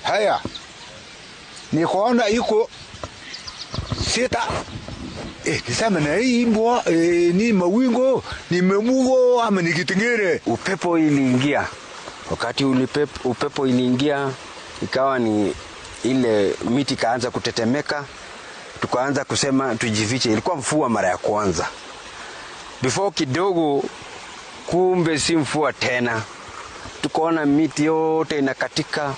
Haya, nikaona iko sita. Nisema na hii mbwa ni mawingo, ni memugo ama ni kitu kingine. Upepo iliingia, wakati upepo iliingia ikawa ni ile miti ikaanza kutetemeka, tukaanza kusema tujifiche. Ilikuwa mvua mara ya kwanza, before kidogo, kumbe si mvua tena. Tukaona miti yote inakatika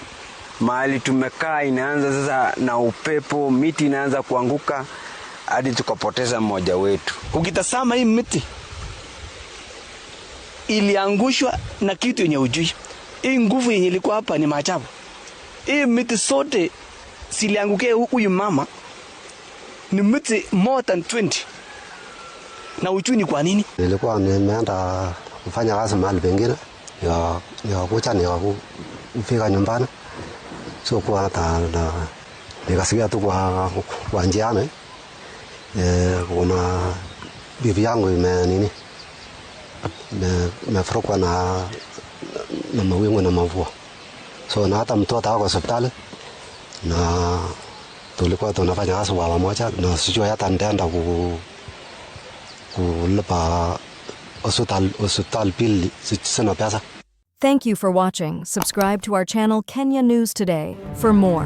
mahali tumekaa, inaanza sasa na upepo, miti inaanza kuanguka hadi tukapoteza mmoja wetu. Ukitazama hii miti iliangushwa na kitu yenye ujui. Hii nguvu yenye ilikuwa hapa ni maajabu. Hii miti zote ziliangukia huyu mama ni miti more than 20 na ujui ni kwa nini. Nilikuwa nimeenda kufanya kazi mahali pengine, nikakuja nikafika nyumbani, so kuwa hata nikasikia tu kwa njiani kuna bibi yangu ime nini imefurukwa na mawingu na mvua, so na hata mtoto ako hospitali na tulikuwa tunafanya kazi kwa pamoja, na sijui hata nitaenda kulipa hospital bill, sina pesa. Thank you for watching. Subscribe to our channel Kenya News Today for more.